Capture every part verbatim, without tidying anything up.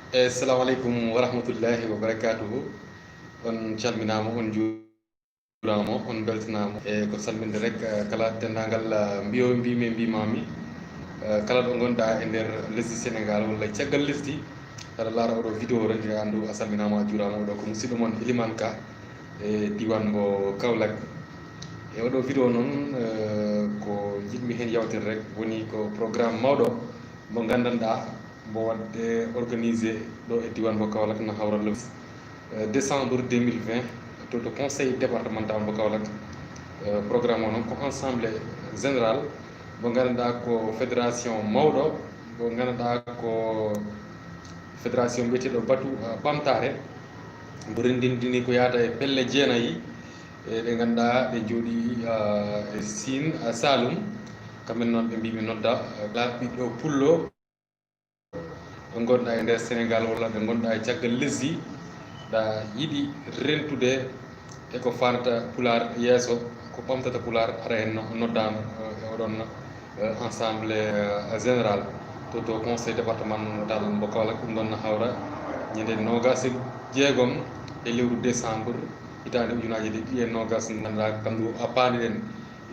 Assalamu aleykum wa rahmatullahi wa barakatuhu. On calminaama, on juuraama, on mbeltanaama. E ko salminde rek, eh, kala denndaangal, eh, mbiyo mbimi, mbimami, eh, kala ɗo ngonɗa e nder lesdi Sénégal walla caggal lesdi, aɗa laara oɗo vidéo rek, yo anndu a salminaama, a juuraama. Oɗo ko musidɗo mon Elimane Ka e diiwaan mo Kaolack. E oɗo vidéo noon, eh, ko njiɗmi heen yawtide rek, woni ko programme mawɗo mo nganndanɗaa, mbo waɗde organisé ɗo e diiwaan mo Kaolack, no hawra le, eh, décembre deux mille vingt, to, to conseil départemental mo Kaolack. Eh, programme o noon ko assemblée générale mo nganndanɗaa ko fédération mawɗo, mo nganndanɗaa ko fédération mbiyeteeɗo Batu, eh, Ɓamtaare, mbo renndindini ko yaata e pelle jeenayi, e ɗe ngannduɗaa ɗe njooɗi, eh, e Siin, eh, Saalum. Kamɓe noon ɓe mbii ɓe nodda, eh, kala ɓiɗɗo pullo ɗo ngonɗa e nder Sénégal walla ɓe ngonɗa e caggal lesdi, ɗa yiɗi rentude e ko faandata Pulaar yeeso, ko ɓamtata Pulaar, aɗa heen no-, noddaama, eh, e oɗon, eh, assemblée, eh, générale to, to conseil départemental mo Kaolack. Ɗum ɗoon no hawra ñande noogaas e jeegom e lewru décembre hitaande ujunaaji ɗiɗi e noogaas, ngannduɗaa kam ɗo a paani ɗen.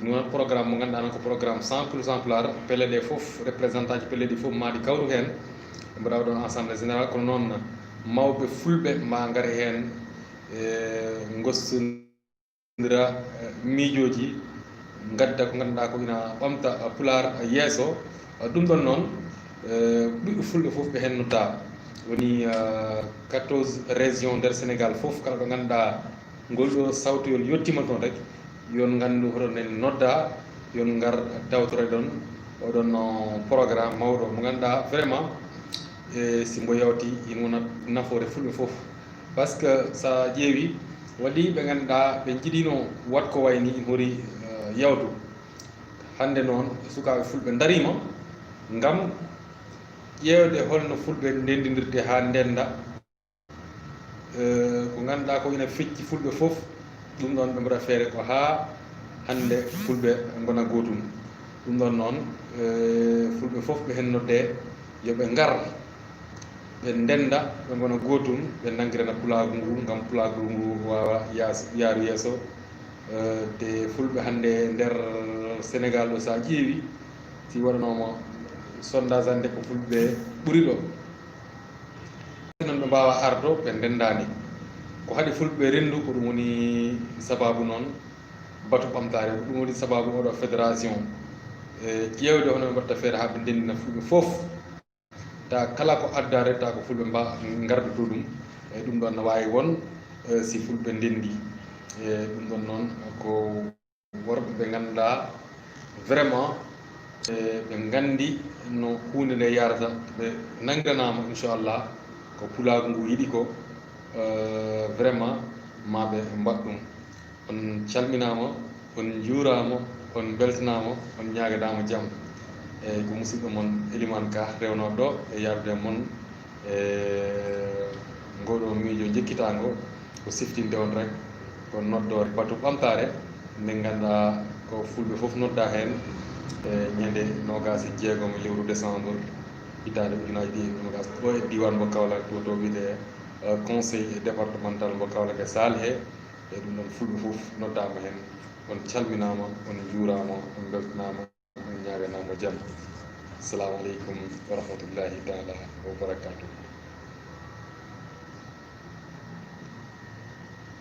Ɗum woni programme mo ngannduɗaa noon ko programme cent pour cent Pulaar, pelle ɗe fof, représentant ji pelle ɗi fof maa ɗi kawru heen. Ɓe mbaɗa ɗoon assemblée générale, kono noon mawɓe fulɓe maa ngar heen, e ngostondira, e miijooji, ngadda ko ngannduɗaa ko ina ɓamta Pulaar yeeso. Ɗum ɗoon noon, e ɓiɓɓe fulɓe fof ɓe heen nodda. Woni, e, quatorze régions nder Sénégal fof, kala ɗo ngannduɗaa ngol ɗo sawtoyol yettiima toon rek, yo on nganndu hoɗon en nodda, yo on ngar tawtore ɗon oɗon, no, programme mawɗo mo ngannduɗaa vraiment, e, si mbo yawti ina wona nafoore fulɓe fof. Par ce que so a ƴeewi, waɗi ɓe ngannduɗaa ɓe njiɗino waɗ ko wayi ni ina hori, eh, yawtu. Hannde noon sukaaɓe fulɓe ndariima ngam ƴeewde holno fulɓe ndenndindirte haa ndennda. Eh, ko ngannduɗaa ko ina fecci fulɓe fof, ɗum ɗoon ɓe mbaɗa feere ko haa hannde fulɓe ngona gootum. Ɗum ɗoon noon, eh, fulɓe fof ɓe heen noddee yo ɓe ngar, ɓe ndennda, ɓe ngona gootum, ɓe nanngirana pulaagu ngu, ngam pulaagu ngu waawa yaas-, yaaru yeeso. Eh, te fulɓe hannde nder Sénégal ɗo, so a ƴeewi, si waɗanooma sondage hannde ko fulɓe ɓuri ɗo. Noon ɓe mbaawa arde, ɓe ndenndaani. Ko haɗi fulɓe renndu, ko ɗum woni sabaabu noon batu ɓamtaare, ko ɗum woni sabaabu oɗo fédération. E ƴeewde hono ɓe mbaɗta feere haa ɓe ndenndina fulɓe fof. Ta kala ko addaade, ta ko fulɓe mba-, ngardoto ɗum. E ɗum ɗoon na waawi won, e, si fulɓe ndenndi. E ɗum ɗoon noon ko worɓe ɓe ngannduɗaa vraiment, e, ɓe nganndi no huunde nde yahrata, ɓe nanngiranaama, inchallah, ko pulaagu ngu yiɗi ko, e, vraiment, ma ɓe mbaɗ ɗum. On calminaama, on njuuraama, on mbeltanaama, on ñaaganaama jam. Eeyi, ko musidɗo mon Elimane Ka rewnooɗo ɗo e yahrude e mon e ngooɗoo miijo njekkitaango, ko siftinde on rek, ko noddoore batu ɓamtaare, nde ngannduɗaa ko fulɓe fof noddaa heen e ñande noogaas e jeegom e lewru décembre, hitaande ujunaaji ɗiɗi e noogaas, ɗo e diiwaan mo Kaolack, to, to wiyetee, eh, conseil départemental mo Kaolack e Saal he. E ɗum ɗoon fulɓe fof noddaama heen. On calminaama, on njuuraama, on mbeltanaama, on ñaaganaama jam. Assalamu aleykum wa rahmatullahi taala wa barakatuh.